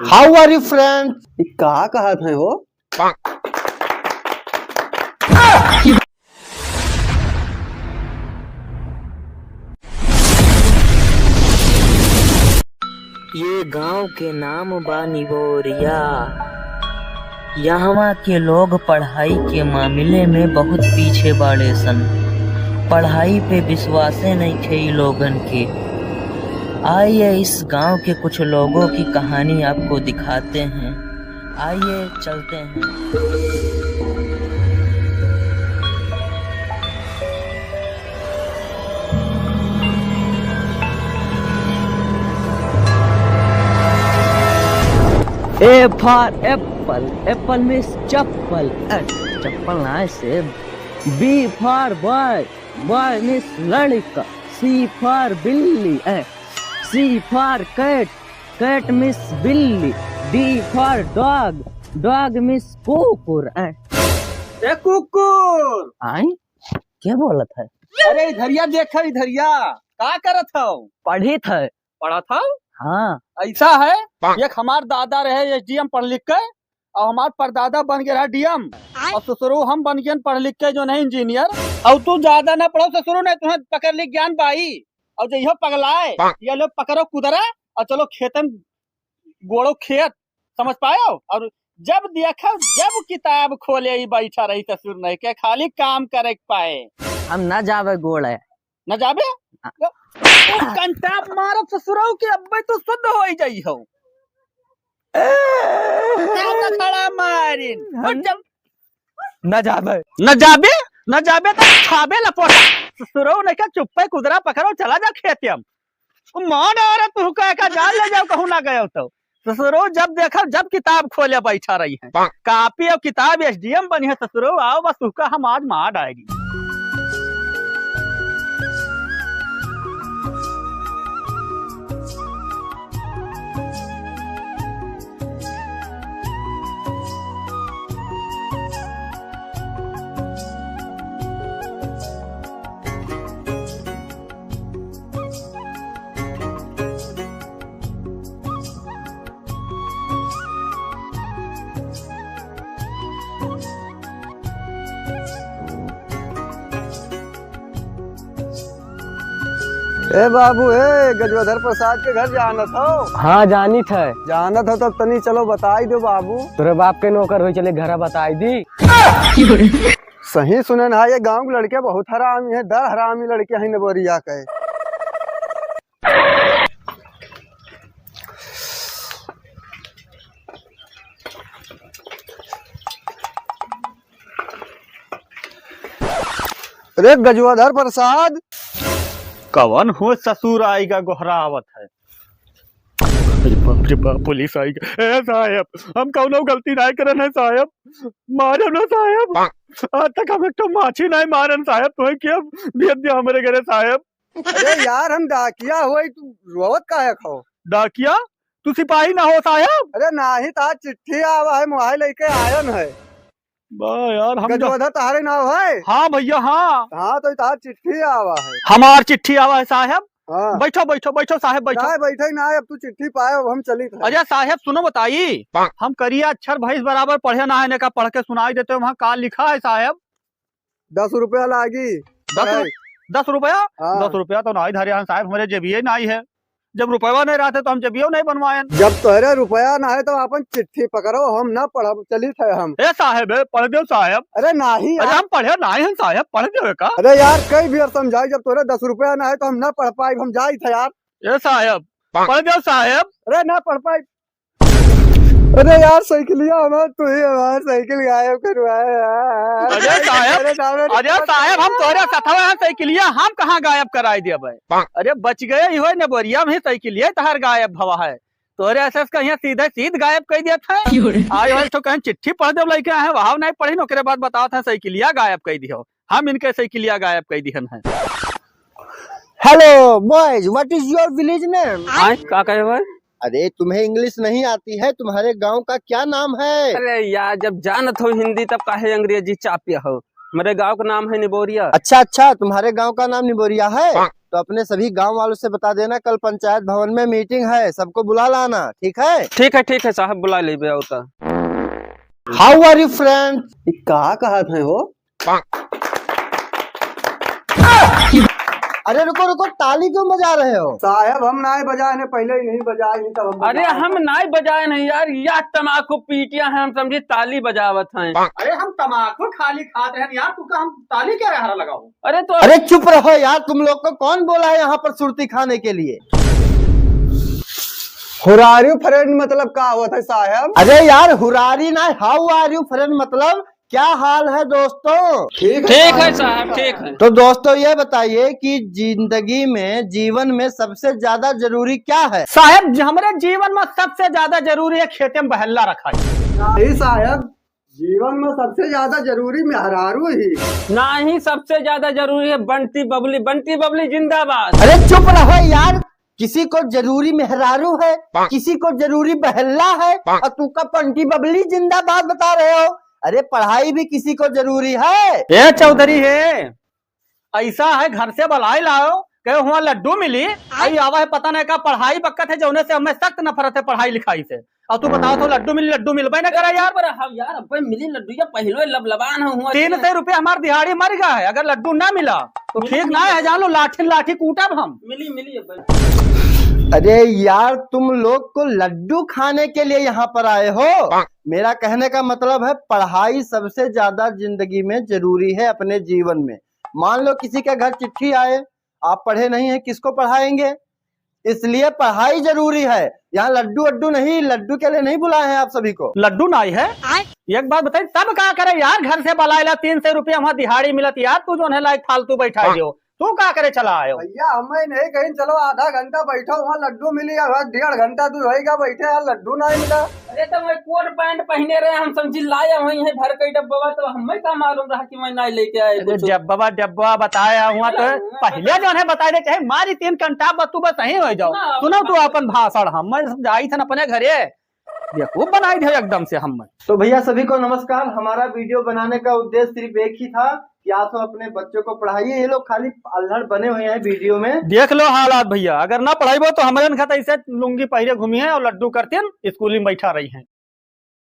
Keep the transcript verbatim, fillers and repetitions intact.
How are you, friend? ई का कहत हैं हो? ये गांव के नाम बा निबोरिया। यहवा के लोग पढ़ाई के मामले में बहुत पीछे बाड़े सन। पढ़ाई पे विश्वासे नइखे ई लोगन के। आइए, इस गांव के कुछ लोगों की कहानी आपको दिखाते हैं। आइए, चलते हैं। A for apple, apple means चप्पल। ए, चप्पल ना है, सेब। B for boy, boy means लड़का। C for बिल्ली, ए, C for cat, cat means बिल्ली। D for dog, dog means कुकुर, ए। ए कुकुर! आई? के बोलत है? अरे इधरिया देखा, इधरिया। का करत हौ? पढ़ित है। पढ़त हौ? हाँ। ऐसा है, एक हमार दादा रहे S D M पढ़ लिख के, और हमार परदादा बन गया रहा D M, और ससुरो हम बन गए पढ़ लिख के जो नहीं engineer। और तू ज्यादा ना पढ़ो ससुरो, नहीं तुम्हें पकड़ ली ज्ञान बाई, और जइहो पगलाए, ये लोग पकड़ो कुदरा और चलो खेतन गोड़ो खेत, समझ पायो? और जब देखो, जब किताब खोले ही बैठा रही ससुर नहीं के, खाली काम करे के पाए। हम ना जावे गोड़े। ना जाबे? हाँ। तू कंटाप मारत ससुरऊ के अब्बे तू शुद्ध हो ही जाई हो। क्या तो खड़ा मारिन? हम उठ जब ना जाबे। ना जाबे? ना जाबे तो खाबे लपोटा। ससुरऊ नहीं के चुप्पे कुदरा पकड़ो, चला जा खेतियम। मार डारा तू का, का जान ले जाओ, कहूँ ना गयो तो। ससुरो जब देखा, जब किताब खोले बैठा रही है। कापी और किताब, S D M बनी है ससुरो, आओ बस तुहका हम आज मार डाएगी। ए बाबू, ए गजोधर प्रसाद के घर जानत हो? हाँ, जानित है। जानत हो तब तनी चलो बताई दो बाबू। तोरे बाप के नौकर होई, चले घरा बताई दी। सही सुने ना, ये गांव के लड़के बहुत हरामी है, दर हरामी लड़के हैं निबोरिया के। अरे गजोधर प्रसाद। कवन हो ससुर आइगा गोहरावत है। अरे बाप रे बाप, पुलिस आइगा। ए साहेब, हम कौनो गलती नाय करन है साहेब, मारब ना साहेब। आज तक हम एक ठो माछी नाय मारन साहेब, तोहे के भेज दिया हमरे घरे साहेब। अरे यार, हम डाकिया होई, तू रोवत काहे खो? डाकिया? तू सिपाही ना हो साहेब? अरे नाही, तार चिट्ठी आवा है, मोबाइल लेके आयन है। बा यार, हम गजोधर तहारे नाव है? हाँ भैया, हाँ। हाँ, तो तार चिट्ठी आवा है। हमार चिट्ठी आवा है साहेब? हाँ। बैठो, बैठो, बैठो साहेब, बैठो। ना बैठे ना, अब तू चिट्ठी पाए, अब हम चली थे। अरे साहेब, सुनो बताई, हम करिया अक्षर भैंस बराबर पढ़े ना है, ने का पढ़ के सुनाई देते हो, वहाँ का लिखा है साहेब? दस रुपया लागी। दस रु-, पढ़ाई। दस रुपया? हाँ। दस रुपया तो नाई धरे हन साहेब, हमरे जेबिये नाई है। जब रुपया नहीं रहते तो हम जेबियो नहीं बनवाएन। जब तोहरे रुपया ना है तो अपन चिट्ठी पकड़ो, हम ना पढ़ब, चलित है हम। ए साहेब, ए, पढ़ देव साहेब। अरे नाही अरे यार। हम पढ़े नाही हन साहेब, पढ़ देवे का? अरे यार, कई बेर समझाई, जब तोहरे दस रुपया ना है तो हम ना पढ़ पाई, हम जाइत है यार। ए साहेब, पढ़ देव साहेब। अरे ना पढ़ पाई। अरे यार, साइकिलिया हमार, तू ही हमार साइकिल गायब करवाए यार। अरे साहेब, अरे साहेब, अरे साहेब, हम तोहरे सथवा हैं, साइकिलिया हम कहाँ गायब कराई देबे? अरे बच गए ही होए, निबोरिया में ही साइकिलिया तहार गायब भवा है। तोहरे ऐसे कहिया सीधे सीध गायब कर दिया था। क्यों रे? आए होए तो कहीं चिट्ठी पढ़ दे लइके आए हैं, वहाँ नहीं पढ़ी, ओकरे बाद बतावत है साइकिलिया गायब कर दियो। हम इनके साइकिलिया गायब कर दिहन है। Hello boys, what is your village name? आए, का कहे भाई? अरे, तुम्हें इंग्लिश नहीं आती है? तुम्हारे गांव का क्या नाम है? अरे यार, जब जानत हो हिंदी, तब काहे अंग्रेजी चापे हो? हमारे गांव का नाम है निबोरिया। अच्छा, अच्छा, तुम्हारे गांव का नाम निबोरिया है? तो अपने सभी गांव वालों से बता देना, कल पंचायत भवन में मीटिंग है, सबको बुला लाना, ठीक है? ठीक है, ठीक है साहब, बुला लेबे, आओ तो। How are you, friend? ये का कहत है हो? अरे रुको, रुको, ताली क्यों बजा रहे हो? साहब, हम नाय बजाए ने, पहले ही नहीं बजाए, नहीं तब हम अरे बजाए। हम नाय बजाए नहीं यार, या तमाकू पीटिया है, हम समझी ताली बजावत हैं। अरे हम तमाकू खाली खात हैं यार, तू का हम ताली क्या रहा लगाओ? अरे तो अरे चुप रहो यार, तुम लोग को कौन बोला है यहाँ पर सुरती खाने के लिए? Who are you, friend मतलब का होत है साहब? अरे यार, हुरारी ना, how are you, friend मतलब क्या हाल है दोस्तों? ठीक है ठीक है साहब। साहब, ठीक है। तो दोस्तों, ये बताइए कि जिंदगी में, जीवन में सबसे ज्यादा जरूरी क्या है? साहब, ज-, हमरे जीवन में सबसे ज्यादा जरूरी है खेते में बहल्ला रखाई। नहीं साहब, जीवन में सबसे ज्यादा जरूरी मेहरारू ही। नहीं, सबसे ज्यादा जरूरी है बंटी बबली। बंटी बबली जिंदाबाद। अरे चुप रहो यार, किसी को जरूरी मेहरारू है, किसी को जरूरी बहल्ला है, और तू का बंटी बबली जिंदाबाद बता रहे हो। अरे पढ़ाई भी किसी को जरूरी है। ए चौधरी है, ऐसा है, घर से बलाई लाओ, कहे हुआ लड्डू मिली, आई आवा है पता नहीं का पढ़ाई बक्कत है, जौने से हमें सख्त नफरत है पढ़ाई लिखाई से। और तू बताओ तो लड्डू मिली, लड्डू मिलबे न करे यार। पर हम यार, अब मिली लड्डू या पहलो लबलबान है हुआ तीन सौ रुपया हमार दिहाड़ी मर गया है, अगर लड्डू ना मिला तो मिली, ठीक मिली ना है, लड्डू। जान लो लाठी लाठी कूटब हम। मिली, मिली अब। अरे यार, तुम लोग को लड्डू खाने के लिए यहाँ पर आए हो? मेरा कहने का मतलब है, पढ़ाई सबसे ज्यादा जिंदगी में जरूरी है अपने जीवन में। मान लो किसी के घर चिट्ठी आए, आप पढ़े नहीं हैं, किसको पढ़ाएंगे? इसलिए पढ़ाई जरूरी है। यहाँ लड्डू वड्डू नहीं, लड्डू के लिए नहीं बुलाए हैं आप सभी को। लड्डू नहीं है? आय। एक बात बताई, तब का करे यार, घर से बलाइला, तीन सौ रुपया वहाँ दिहाड़ी मिलत यार, तू जौन है लायक फालतू बैठा दियो, तू का करे चला आयो? भैया, हमें नहीं कहीं, चलो आधा घंटा बैठो, वहाँ लड्डू मिली, अब डेढ़ घंटा तू होएगा बैठे यार, लड्डू नहीं मिला। अरे तो मैं कोट पैंट पहने रहे, हम समझी लाया वहीं है भर के डब्बा, तो हमें का मालूम रहा कि मैं नहीं लेके आए अरे कुछ। डब्बा, डब्बा बताया हुआ तो अरे, पहले जौन है बताए दे, चाहे मारी तीन कंटा बस तू बस सही हो जाओ। हाँ, सुनो तू हाँ। अपन भाषण, हम मैं जाई थन अपने घरे, बेवकूफ बनाई दे एकदम से हम। तो भैया सभी को नमस्कार। हमारा वीडियो बनाने का उद्देश्य सिर्फ एक ही था कि आप सब अपने बच्चों को पढ़ाइए। ये लोग खाली अल्हड़ बने हुए हैं वीडियो में। देख लो हालात भैया, अगर ना पढ़ाइबो तो हमारे खत ऐसे लुंगी पहिरे घूमी है और लड्डू करतीन स्कूल में बैठा रही हैं।